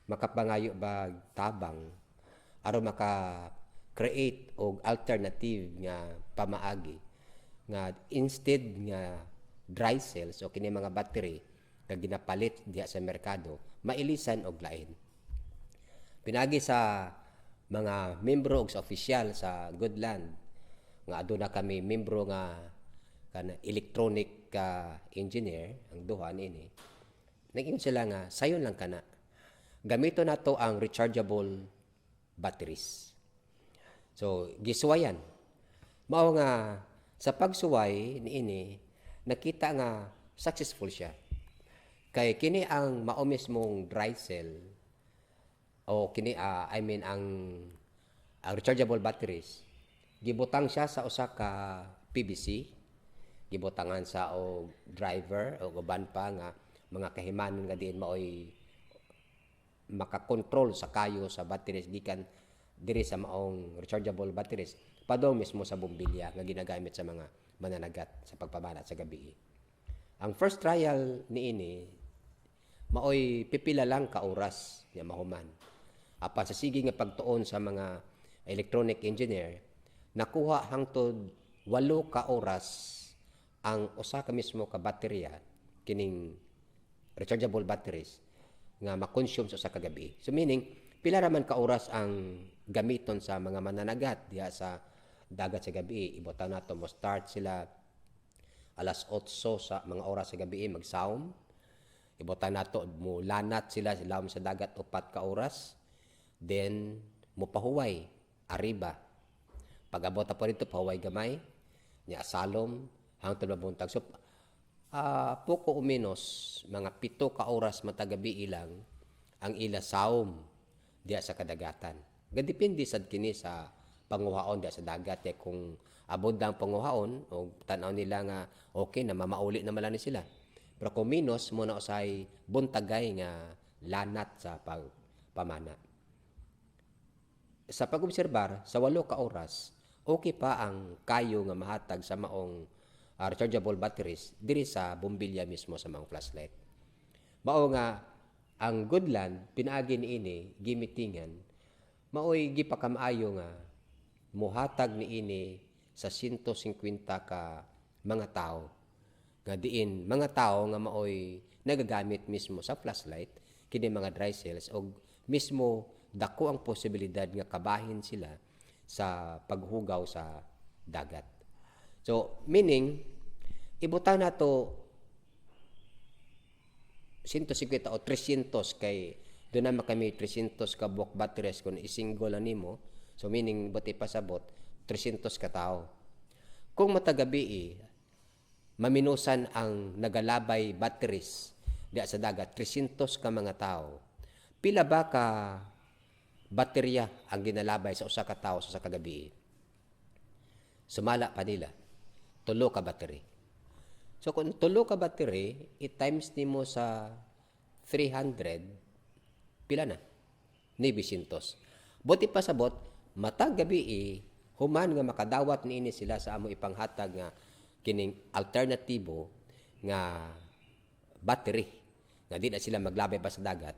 makapangayo ba tabang aron maka create og alternative nga pamaagi nga instead nga dry cells o kini mga battery nga ginapalit diha sa merkado, mailisan og lain. Pinagi sa mga membro og sa opisyal sa Goodland nga aduna kami membro nga kana electronic engineer ang duha niini, nag-ingon sila nga sayon lang kana, gamito nato ang rechargeable batteries. So gisuwayan, mao nga sa pagsuway niini nakita nga successful siya kay kini ang mao mismong dry cell o kini I mean ang rechargeable batteries, gibutang siya sa usa ka PVC, gibutangan sa og driver o uban pa nga mga kahimanon nga diin maoy makakontrol sa kayo sa batteries gikan diri sa maong rechargeable batteries padong mismo sa bombilya nga ginagamit sa mga mananagat sa pagpamana sa gabi. Ang first trial niini maoy pipila lang ka oras nga mahuman. Apan sa sige nga pagtuon sa mga electronic engineer, nakuha hangtod 8 ka oras ang usa ka mismo ka baterya, kining rechargeable batteries, nga makonsume sa usa ka gabi. So meaning, pila ra man ka oras ang gamiton sa mga mananagat diha sa dagat sa gabi? Ibutang nato mo start sila alas 8 sa mga oras sa gabi magsawom. Ibutang nato mo lanat sila sila sa dagat 4 ka oras. Then mopahuway ariba. Pag-abot pa rito, pahuway gamay, nya salom hangtod mabuntag. So poko o menos mga 7 ka oras matag gabi ilang ang ila saom diya sa kadagatan. Gadepende sad kini sa panguhaon diya sa dagat kay kung abot ang panguhaon o tan-aw nila nga okay na, mamauli na man ni sila. Pero kung minus mo na usay buntagay nga lanat sa pagpamana. Sa pag-obserbar, sa 8 ka oras, okay pa ang kayo nga mahatag sa maong rechargeable batteries diri sa bombilya mismo sa maong flashlight. Mao nga ang Goodland pinaagi niini gimitingan, maoy gipakamaayo nga muhatag niini sa 150 ka mga tao nga diin mga tao nga maoy nagagamit mismo sa flashlight kini mga dry cells og mismo dako ang posibilidad nga kabahin sila sa paghugaw sa dagat. So meaning, ibutang nato 150 o 300 kay doon naman kami 300 ka buok batteries kung isingle lang nimo. So meaning, buti pasabot 300 ka tao. Kung matag gabi maminusan ang nagalabay batteries diya sa dagat 300 ka mga tao, pila ba ka baterya ang ginalabay sa usa ka tawo sa usa ka gabi? Sumala pa nila, 3 ka battery. So kung 3 ka battery, i-times nimo sa 300 pila na? 900. Buti pa sabot, matag gabi human nga makadawat niini sila sa amo ipanghatag nga kining alternatibo nga battery nga di na sila maglabay pa sa dagat.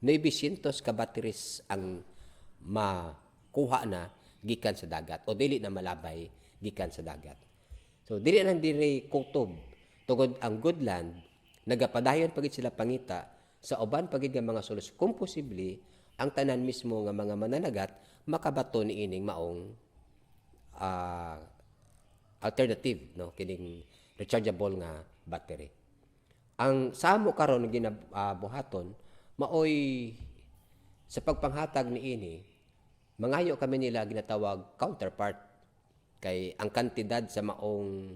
900 ka batteries ang makuha na gikan sa dagat o dili na malabay gikan sa dagat. So dili lang diri kutob tungod ang Goodland nagapadayon pagid sila pangita sa uban pagid nga mga solusyon kung posible ang tanan mismo nga mga mananagat makabato niining maong alternative, no, kining rechargeable nga battery. Ang samo karon ginabuhaton maoy sa pagpanghatag niini, mangayo kami nila ginatawag counterpart kay ang kantidad sa maong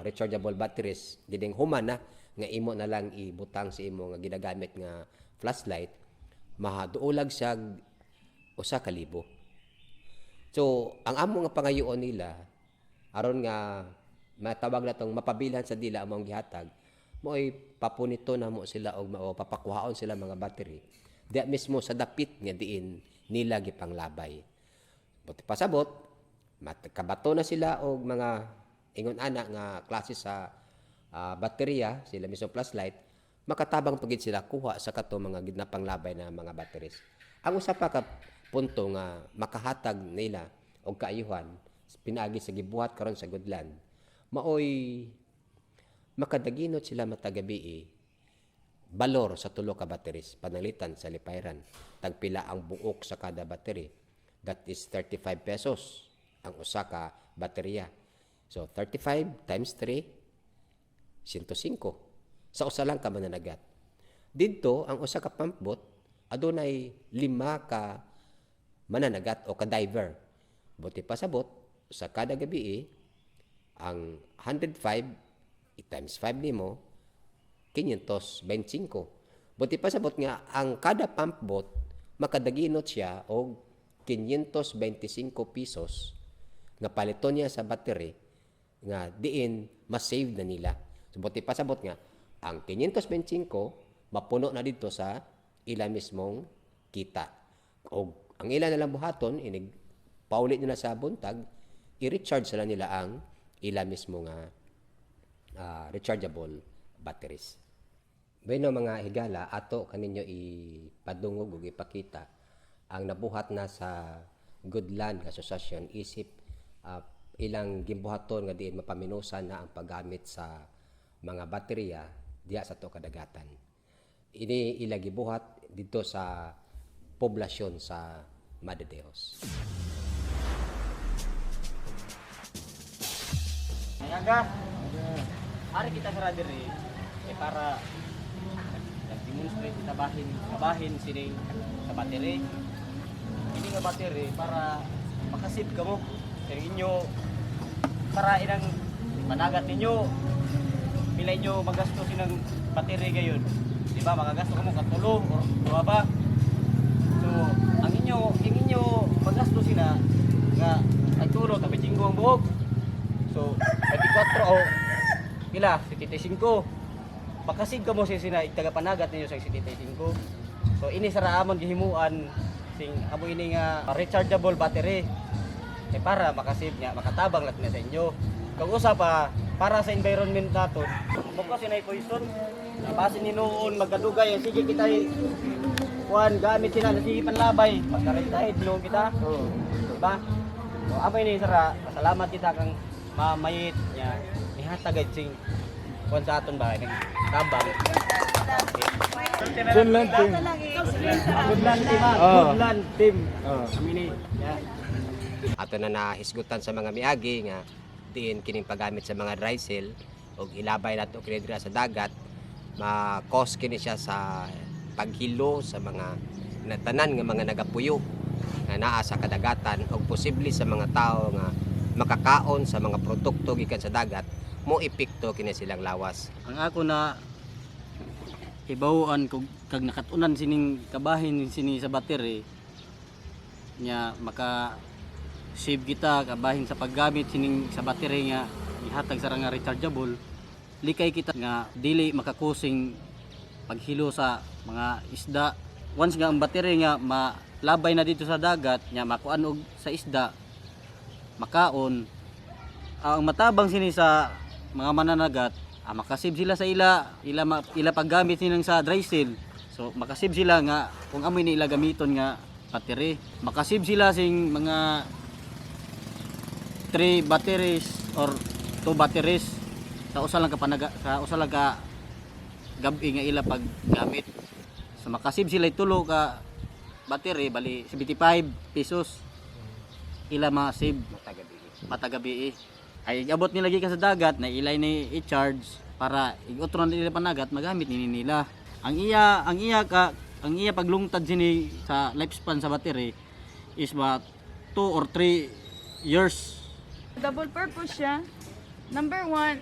rechargeable batteries gining human na nga imo na lang ibutang sa imo nga ginagamit nga flashlight, mahaduolag siya 1,000. So ang amo nga pangayoon nila aron nga matawag na tong mapabilhan sa dila among gihatag, mo'y papunito na mo sila og o papakuhaon sila mga battery diya mismo sa dapit nga diin nila gipanglabay. Buti pasabot, kabato na sila og mga ingon ana nga klase sa baterya sila mismo flashlight, makatabang pagid sila kuha sa kato mga ginapanglabay na mga batteries. Ang usa pa ka punto nga makahatag nila og kaayuhan pinaagi sa gibuhat karon sa Goodland, maoy makadaginot sila matagabi balor sa tulo ka batteries panalitan sa lipayran. Tagpila ang buok sa kada battery? That is 35 pesos ang usa ka baterya. So 35 times 3, 105 sa usa lang ka mananagat. Didto ang usa ka pump boat adunay 5 ka mananagat o ka diver. Buti pasabot, sa kada gabi ang 105 times 5 nimo 525. Buti pasabot nga ang kada pump boat makadaginot siya og 525 pesos nga paliton niya sa battery nga diin ma-save na nila. So buti pasabot nga ang 525 mapuno na didto sa ila mismong kita. Og ang ila na lang buhaton inig pauli nila sa buntag, i-recharge sila nila ang ila mismo nga rechargeable batteries. Bueno mga higala, ato kaninyo ipadungog ug ipakita ang nabuhat na sa Goodland Association isip ilang gimbuhaton nga diin mapaminusan na ang paggamit sa mga baterya diya sa to kadagatan. Ini ila gibuhat didto sa poblasyon sa Madre de Dios. Ngaga. Ari kita sa diri eh para nag-demonstrate kita bahin kabahin sining sa battery. Ini nga battery para makasave kamo sa inyo para inang managat ninyo, pila inyo magasto sinang battery gayon. Di ba makagasto kamo katulo or duha ba? So ang inyo magasto sina nga ay tulo tabi jinggo ang buhok. So 24 o pila 75. Makasig kamo sa sina tagapanagat ninyo sa 75. So ini sa raamon gihimuan sing amo ini nga rechargeable battery. Kay para makasave niya, makatabang lat na sa inyo. Kag usa pa para sa environment naton, bukas sinay poison. Basin ni noon magkadugay, sige kita kuan gamit sila na sige panlabay, pagkarentahid noon kita. Diba? So amo ini sara, salamat kita kang mamayit niya nihatag sing kuan sa aton ba ning tabang. Goodland team. Goodland team, ah. Oo. Goodland team. Oo. Kami ni. Yeah. Ato na nahisgutan sa mga miagi nga diin kining paggamit sa mga dry cell og ilabay nato kini dira sa dagat, ma-cause kini siya sa paghilo sa mga natanan nga mga nagapuyo nga naa sa kadagatan og posible sa mga tao nga makakaon sa mga produkto gikan sa dagat, mo epekto kini silang lawas. Ang ako na hibawuan kog kag nakatunan sining kabahin sini sa battery nya maka save kita kabahin sa paggamit sining sa battery nga ihatag sa nga rechargeable, likay kita nga dili makakusing paghilo sa mga isda. Once nga ang battery nga malabay na dito sa dagat, nya makuan og sa isda, makaon. Ang matabang sini sa mga mananagat, makasave sila sa ila ila ila paggamit nilang sa dry seal. So makasave sila nga kung amoy ni ila gamiton nga battery. Makasave sila sing mga 3 batteries or 2 batteries sa usa lang ka panaga, sa usa lang ka gabi nga ila paggamit. So makasave sila tulo ka battery, bali 75 pesos ila ma-save matagabi. Ay abot nila gikan sa dagat na ilay ni i-charge para igutro na nila panagat, magamit nini nila. Ang iya paglungtad sini sa lifespan sa battery is ba 2 or 3 years. Double purpose siya. Number one,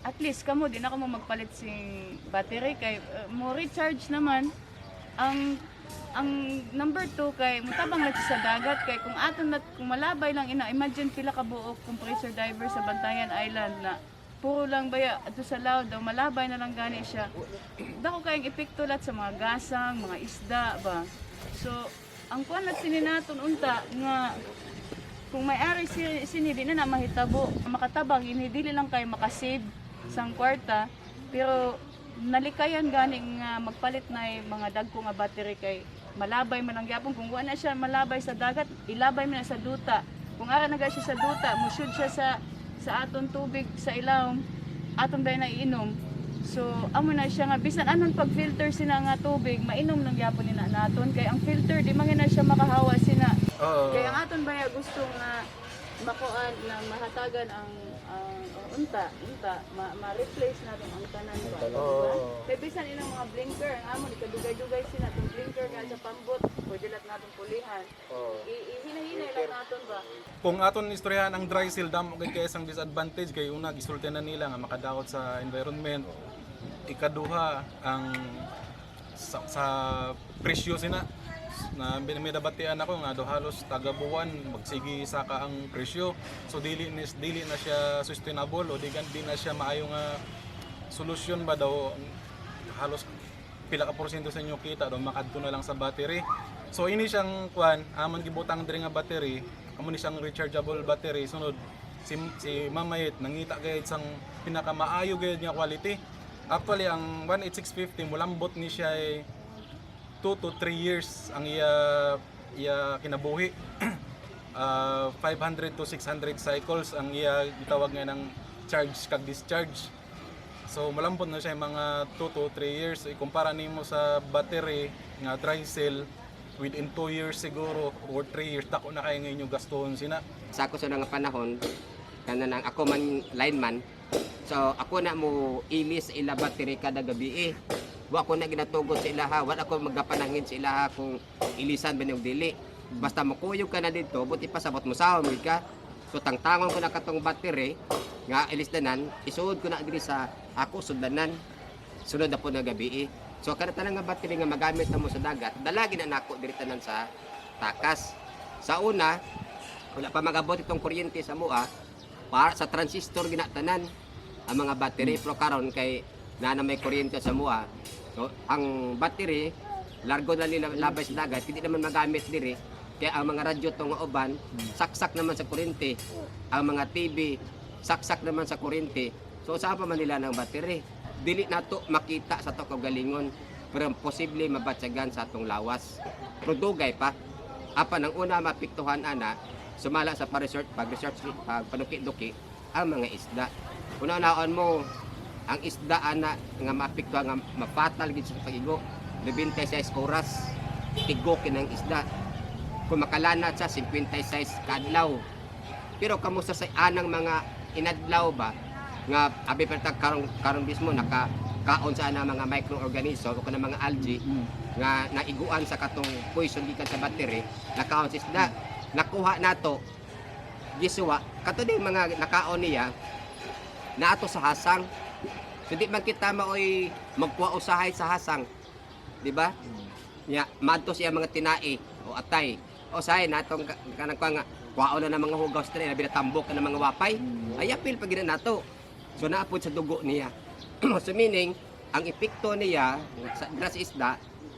at least kamo di na kamo magpalit sing battery kay mo recharge naman. Ang number two kay mutabang lang siya sa dagat kay kung aton na kung malabay lang ina, imagine pila ka buok compressor diver sa Bantayan Island na puro lang baya ato sa laod daw, malabay na lang gani siya. Dako kayong epekto lat sa mga gasang, mga isda ba. So ang kuan na sininaton unta nga kung may-ari si sini, di na na mahitabo, makatabang ini, dili lang kay makasave sang kwarta, pero nalikayan gani nga magpalit na mga dagko nga battery kay malabay man ang gyapon. Kung wala na siya malabay sa dagat, ilabay man na sa duta. Kung ara na siya sa duta, musud siya sa aton tubig sa ilawom, aton dahil naiinom. So amo na siya nga bisan anon pag filter sina nga tubig, mainom lang gyapon nina naton kay ang filter di man na siya makahawa sina. Kaya ang aton baya gusto nga makuan na mahatagan ang unta unta ma-replace natin ang tanan ba, diba? Kay bisan ilang mga blinker ang amon ikadugay-dugay sina tong blinker nga sa pambot, pwede lat naton pulihan. Ihinahinay lang naton ba. Kung aton istoryahan ang dry seal, damo kay kay isang disadvantage kay una, gisulti na nila nga makadaot sa environment. Ikaduha, ang sa presyo sina na may nabatian ako nga do halos taga buwan magsigi saka ang presyo. So dili na siya sustainable o di na siya maayo nga solusyon ba daw. Halos pila ka porsyento sa inyo kita daw makadto na lang sa battery. So ini siyang kwan, amon gibutang diri nga battery, amo ni siyang rechargeable battery. Sunod si Mamayit nangita gayud sang pinakamaayo gayud nga quality. Actually, ang 18650 mulambot ni siya ay 2 to 3 years ang iya iya kinabuhi. 500 to 600 cycles ang iya gitawag nga ng charge kag discharge. So malambot na siya yung mga 2 to 3 years. Ikumpara nimo sa battery nga dry cell, within 2 years siguro or 3 years dako na kay nga inyong gastuhon sina. Sa ako sa nga panahon kana nang ako man lineman, so ako na mo ilis sa ila battery kada gabi eh. Wa ko na ginatugot sa ilaha, wa ako magapanangin sa ilaha kung ilisan ba niyong dili. Basta mukuyog ka na dito, buti pa sabot mo sahom gid ka. So tangtangon ko na katong battery nga ilisdanan, isuod ko na diri sa ako sudlanan sunod na po na gabi eh. So kada tanan nga battery nga magamit na mo sa dagat, dala gid na nako diri tanan sa takas. Sa una, wala pa magabot itong kuryente sa mua, para sa transistor ginatanan ang mga battery, pero karon kay na na may kuryente sa mua. So ang battery largo na nila labay sa dagat, hindi naman magamit diri. Kaya ang mga radyo tong uban, saksak naman sa kuryente. Ang mga TV, saksak naman sa kuryente. So saan pa man nila ng battery? Dili nato makita sa to kaugalingon, pero posible mabatsagan sa atong lawas. Pero dugay pa. Apan ang una mapiktuhan ana, sumala sa pa-research, pag-research, pag panuki-duki, ang mga isda. Una-unaon mo, ang isda ana nga maapektuhan nga mapatal gid sa pag-igo, 26 oras tigokin ang isda. Kung makalanat sa 56 kaadlaw. Pero kamusta sa anang mga inadlaw ba nga abi pa tag karon karon mismo naka kaon sa ana mga microorganism o kana mga algae nga naiguan sa katong poison gikan sa battery, nakaon sa isda, nakuha nato, gisuwa kato din mga nakaon niya naato sa hasang. So di man kita maoy magkuha usahay sa hasang, di ba? Nya maadto siya mga tinai o atay o sahay natong kanang kuha nga kuhaon na ng mga hugaw sa tinai, labi na tambok na ng mga wapay, ay apil pag gina nato. So naapod sa dugo niya. So meaning Ang epekto niya sa dira sa isda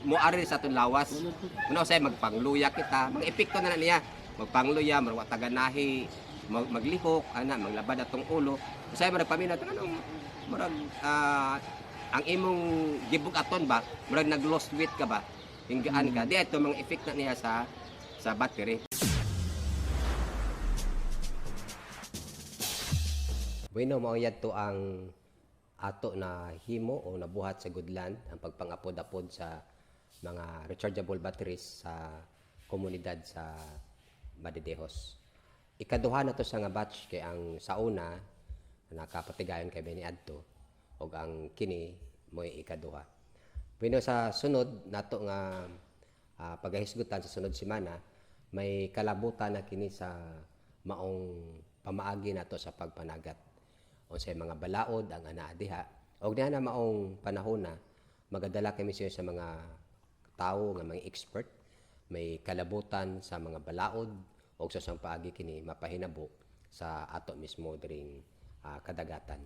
moari sa atong lawas. Muna usay magpangluya kita, mga epekto na na niya. Magpangluya, marwa taganahi, maglihok, ana, maglabad atong ulo. Usay murag paminaw anong murag ang imong gibug-aton ba, murag nag-lost weight ka ba? Hinggaan ka. Di ito mga effect na niya sa battery. Bueno, mao to ang ato na himo o nabuhat sa Goodland ang pagpangapod-apod sa mga rechargeable batteries sa komunidad sa Madidihos. Ikaduha na to sa nga batch kay ang sauna nakapatigayon kay Benny adto ug ang kini mo'y ikaduha. Bueno, sa sunod nato nga pagahisgutan sa sunod semana, may kalabutan na kini sa maong pamaagi nato sa pagpanagat unsay mga balaod ang anaa diha og diha na maong panahon na magadala kami sa mga tawo nga mga expert may kalabutan sa mga balaod og sa usang paagi kini mapahinabo sa ato mismo diring kadagatan.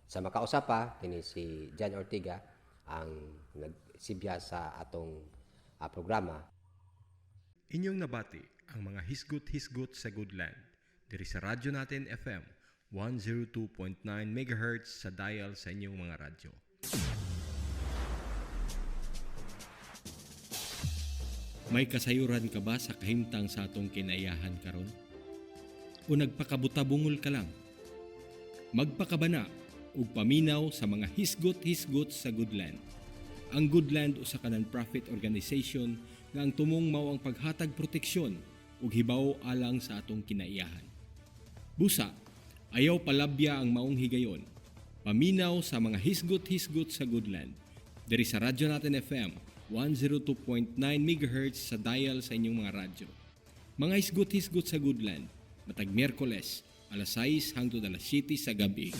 Sa makausap pa kini si Jan Ortiga ang nagsibya sa atong programa. Inyong nabati ang mga hisgot-hisgot sa Goodland diri sa Radyo Natin FM 102.9 MHz sa dial sa inyong mga radyo. May kasayuran ka ba sa kahimtang sa atong kinaiyahan karon? O nagpakabutabungol ka lang? Magpakabana ug paminaw sa mga hisgot-hisgot sa Goodland. Ang Goodland usa ka non-profit organization nga ang tumong mao ang paghatag proteksyon ug hibaw alang sa atong kinaiyahan. Busa, ayaw palabya ang maong higayon. Paminaw sa mga hisgot-hisgot sa Goodland. Diri sa Radyo Natin FM 102.9 MHz sa dial sa inyong mga radyo. Mga hisgot-hisgot sa Goodland, matag Miyerkules, alas 6 hangtod alas 7 sa gabi.